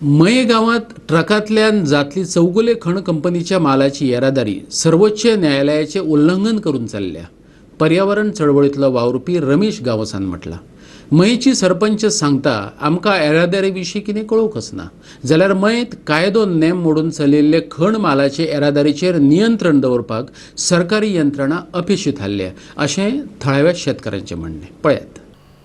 मये गांवांत ट्रकांतल्यान जातली चौगुले खण कंपनीच्या मालाची येरादारी सर्वोच्च न्यायालयाचें उल्लंघन करून चल्ल्या. पर्यावरण चळवळींतलो वावुरपी रमेश गांवसान म्हटलां, मयेची सरपंच सांगता आमकां येरादारी विशीं कितें कळोवंकच ना, जाल्यार मयेंत कायदो नेम मोडून चलिल्ले खण मालाचे येरादारीचेर नियंत्रण दवरपाक सरकारी यंत्रणा अपेशी थारल्या अशें थळाव्या शेतकारांचें म्हणणें. पळयात,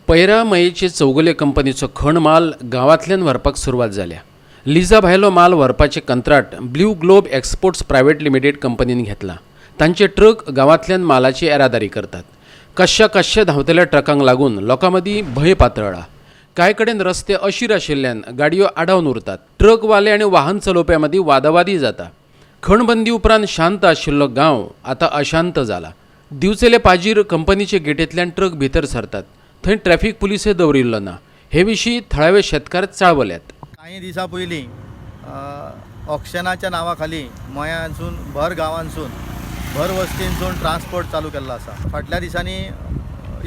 पैरा मयेचे चौगुले कंपनीचो खण माल गांवांतल्यान व्हरपाक सुरवात जाल्या. लिजा भायलो माल व्हरपाचें कंत्राट blue globe exports private limited कंपनीन घेतलां. तांचे ट्रक गांवांतल्यान मालाची येरादारी करतात. कश्या कश्या धांवतल्या ट्रकांक लागून लोकां मदीं भंय पातळ्ळा. कांय कडेन रस्ते अशीर आशिल्ल्यान गाडयो आडावन उरतात. ट्रकवाले आनी वाहन चलोवप्यां मदीं वादावादी जाता. खणबंदी उपरांत शांत आशिल्लो गांव आतां अशांत जाला. दिवचले पाजीर कंपनीचे गेटींतल्यान ट्रक भितर सरतात थंय ट्रॅफिक पुलिसय दवरिल्लो ना. हे विशीं थळावे शेतकार चाळवल्यात. काही दिसां पयलीं ऑक्शनाच्या नांवा खाली मयांसून भर गांवांसून भर वस्तींसून ट्रान्सपोर्ट चालू केल्लो आसा. फाटल्या दिसांनी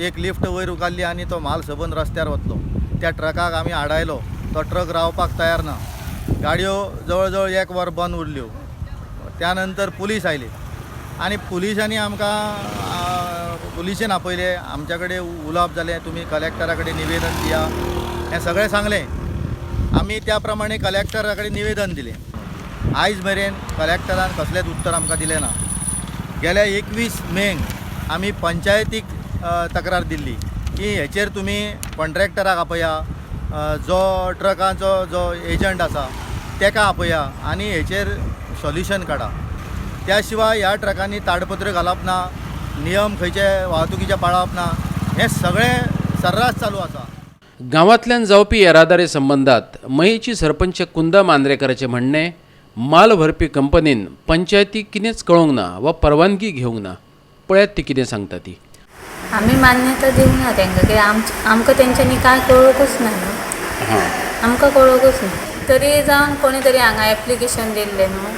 एक लिफ्ट वयर उबारली आनी तो म्हाल सबंद रस्त्यार वतलो. त्या ट्रकाक आमी आडायलो. तो ट्रक रावपाक तयार ना. गाडयो जवळ जवळ एक वर बंद उरल्यो. त्या नंतर पुलीस आयले आनी पुलिसांनी आमकां पुलिशेन आपयले. आमच्या कडेन उलोवप जालें, तुमी कलेक्टरा कडेन निवेदन दिया, हें सगळें सांगलें. आमी त्या प्रमाणे कलेक्टरा कडेन निवेदन दिलें. आयज मेरेन कलेक्टरान कसलेंच उत्तर आमकां दिलें ना. गेल्या 21 मेक आमी पंचायतीक तक्रार दिल्ली की हेचेर तुमी कॉन्ट्रॅक्टराक आपया, जो ट्रकाचो जो एजंट आसा तेका आपया आनी हेचेर सोल्युशन काडा. त्या शिवाय ह्या ट्रकांनी ताडपत्र घालप ना, नियम खंयचे वाहतुकीचे पाळप ना, हें सगळें सर्रास चालू आसा. गांवांतल्यान जावपी येरादारी संबंदात मयेची सरपंच कुंदा मांद्रेकराचें म्हणणें, माल व्हरपी कंपनीन पंचायतीक कितेंच कळोवंक ना वा परवानगी घेवंक ना. पळयात ती कितें सांगता ती. आमी मान्यता दिवंक ना तांकां, कित्याक आमकां तेंच्यांनी कांय कळोवंकूच ना न्हू. आमकां कळोवंकूच ना. तरी जावन कोणी तरी हांगा एप्लिकेशन दिल्लें न्हू,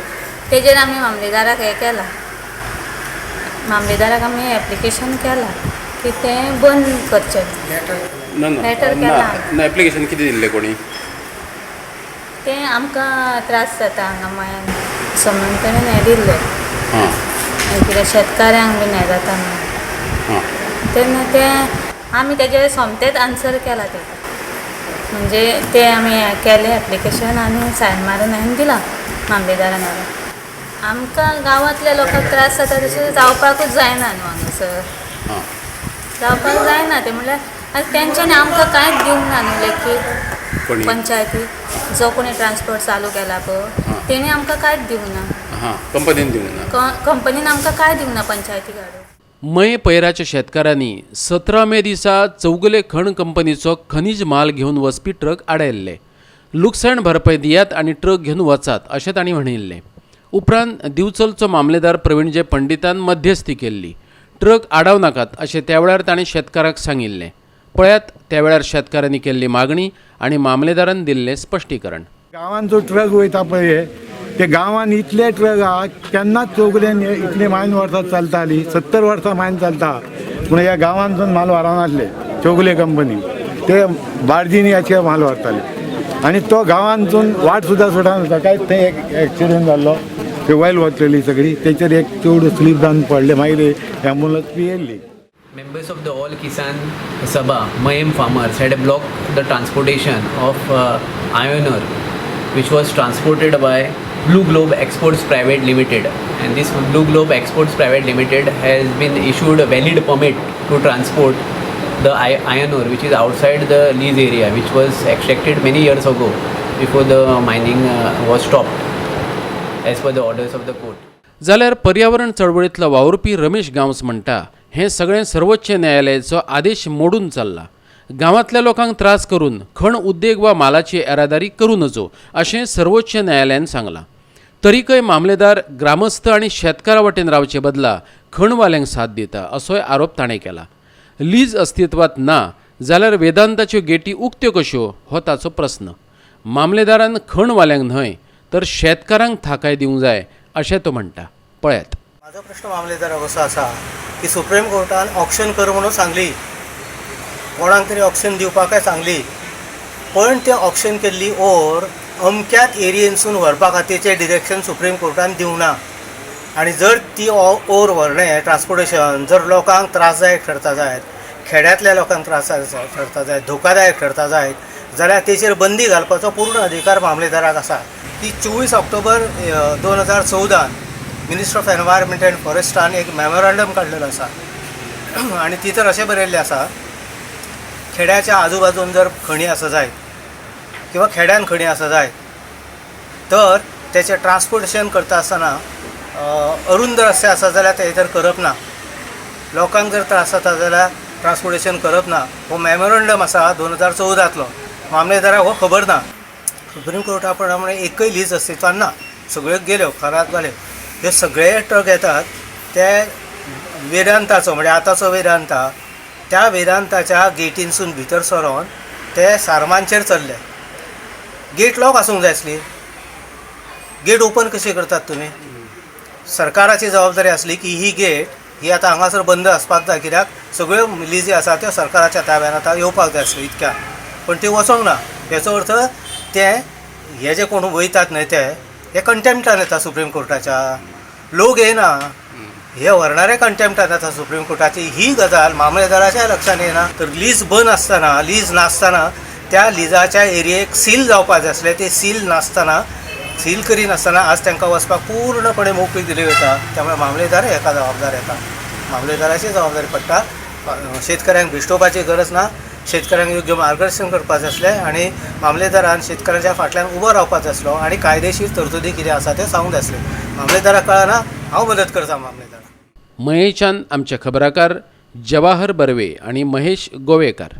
तेजेर आमी मामलेदाराक हें केलां. मामलेदाराक आमी एप्लिकेशन केलां की तें बंद करचें. लेटर केलां. ना, एप्लिकेशन कितें दिल्लें कोणी? तें आमकां त्रास जाता हांगा मयान असो म्हणून तेणें हें दिल्लें. कित्याक शेतकाऱ्यांक बीन हें जाता म्हणून. तेन्ना तें आमी तेजेर सोमतेच आन्सर केला तेका. म्हणजे तें आमी हें केलें एप्लिकेशन आनी सायन मारून हांवें दिलां मामलेदारान व्हरून. आमकां गांवांतल्या लोकांक त्रास जाता तशें जावपाकूच जायना न्हू. हांगासर जावपाक जायना तें. म्हणल्यार आनी तेंच्यांनी आमकां कांयच दिवंक ना न्हू लेखी. कोणी? पंचायती जो कोणी ट्रान्सपोर्ट चालू केला पळय, तेणी आमकां कांयच दिवंक ना. हां, कंपनीन दिवंक ना. कंपनीन आमकां कांय दिवंक ना पंचायती हाडून. मये पैराच्या शेतकारांनी 17 मे दिसा चौगुले खण कंपनीचो खनीज माल घेवन वचपी ट्रक आडायल्ले. लुकसाण भरपाय दियात आनी ट्रक घेवन वचात अशें तांणी म्हणिल्लें. उपरांत दिवचलचो मामलेदार प्रवीण जे पंडितान मध्यस्थी केल्ली. ट्रक आडाव नाकात अशें त्या वेळार तांणी शेतकाराक सांगिल्लें. पळयात त्या वेळार शेतकारांनी केल्ली मागणी आनी मामलेदारान दिल्लें स्पश्टीकरण. गांवांत जो ट्रक वयता पळय, ते गांवांत इतले ट्रक आहा, केन्नाच चौगुल्यान इतली मायन वर्सां चलताली, 70 वर्सां मायन चलता, पूण ह्या गांवांतसून माल व्हरनासले. चौगुले कंपनी ते बार्जींनी याचे माल व्हरताले आनी तो गांवांतसून वाट सुद्दां सुटानासता. काय थंय एक एक्सिडंट जाल्लो, ते वयल वतलेली सगळी, तेचेर एक चेडूं स्लीप जावन पडलें, मागीर एम्बुलन्स बी येयल्ली. Members of the All Kisan Sabha, Mayem farmers had blocked the transportation of iron ore, which was transported by Blue Globe Exports Private Limited. And this Blue Globe Exports Private Limited has been issued a valid permit to transport the iron ore, which is outside the lease area, which was extracted many years ago before the mining was stopped as per the orders of the court. जाल्यार पर्यावरण चळवळींतलो वावुरपी रमेश गांवस म्हणटा, हें सगळें सर्वोच्च न्यायालयाचो आदेश मोडून चल्लां. गांवांतल्या लोकांक त्रास करून खण उद्देग वा मालाची येरादारी करूं नजो अशें सर्वोच्च न्यायालयान सांगलां. तरीकय मामलेदार ग्रामस्थ आनी शेतकारा वटेन रावचे बदला खणवाल्यांक साथ दिता असोय आरोप ताणें केला. लीज अस्तित्वात ना जाल्यार वेदांताच्यो गेटी उक्त्यो कश्यो हो ताचो प्रस्न. मामलेदारान खणवाल्यांक न्हय तर शेतकारांक थाकाय दिवंक जाय अशें तो म्हणटा. पळयात. म्हाजो प्रश्न मामलेदाराक असो आसा की सुप्रीम कोर्टान ऑक्शन कर म्हणून सांगली, कोणाक तरी ऑक्शन दिवपाकय सांगली, पण ते ऑक्शन केल्ली ओर अमक्याच एरियेनसून व्हरपा खातीरचें डिरेक्शन सुप्रीम कोर्टान दिवंक ना. आनी जर ती ओर व्हरणें ट्रान्सपोर्टेशन जर लोकांक त्रासदायक ठरता जायत, खेड्यांतल्या लोकांक त्रासदायक ठरता जायत, धोकादायक ठरता जायत जाल्यार तेचेर बंदी घालपाचो पूर्ण अधिकार मामलेदाराक आसा. ती 24 October 2014 minister of environment and फॉरेस्टान एक मेमोरंडम काडलेलो आसा आनी ती तर अशें बरयल्लें आसा, खेड्याच्या आजूबाजून जर खणी आसा जायत किंवा खेड्यान खणी आसा जायत तर तेचें ट्रान्सपोर्टेशन करता आसतना अरुंद रस्ते आसा जाल्यार ते तर करप ना, लोकांक जर त्रास जाता जाल्यार ट्रान्सपोर्टेशन करप ना. हो मेमोरंडम आसा 2014तलो, मामलेदाराक हो खबर ना. सुप्रीम कोर्टा प्रमाणे एकय लीज अस्तित्वान ना, सगळ्यो गेल्यो खराब जाल्यो. हे सगळे ट्रक येतात ते वेदांताचो, म्हणजे आतांचो वेदांता, त्या वेदांताच्या गेटीनसून भितर सरोन ते सारमांचेर चल्ले. गेट लॉक आसूंक जाय आसली, गेट ओपन कशी करतात तुमी? सरकाराची जबाबदारी आसली की ही गेट ही आतां हांगासर बंद आसपाक जाय, कित्याक सगळ्यो लिजी आसा त्यो सरकाराच्या ताब्यान आतां येवपाक जाय आसल्यो इतक्या, पण त्यो वचोंक ना. हेचो अर्थ ते हे जे कोण वयतात न्हय ते हे कंटेम्प्टान येता सुप्रीम कोर्टाच्या, लोक येना, हे व्हरणारे कंटेम्प्टान येता सुप्रीम कोर्टाची. ही गजाल मामलेदाराच्या लक्षान येना. तर लीज बंद आसतना, लीज नासतना त्या लिजाच्या एरियेक सील जावपाक जाय आसलें, ते सील नासतना, सील करिनासतना आज तांकां वचपाक पूर्णपणे मोकळीक दिली वता. त्यामुळे मामलेदार हेका जबाबदार येता, मामलेदाराची जबाबदारी पडटा. शेतकऱ्यांक भिश्टोवपाची गरज ना, शेतकऱ्यांक योग्य मार्गदर्शन करपाचें आसलें आनी मामलेदारान शेतकऱ्यांच्या फाटल्यान उबो रावपाचो आसलो आनी कायदेशीर तरतुदी कितें आसा तें सांगूंक जाय आसलें. मामलेदाराक कळना, हांव मदत करता मामलेदाराक. मयेच्यान आमचे खबराकार जवाहर बर्वे आणि महेश गोवेकर.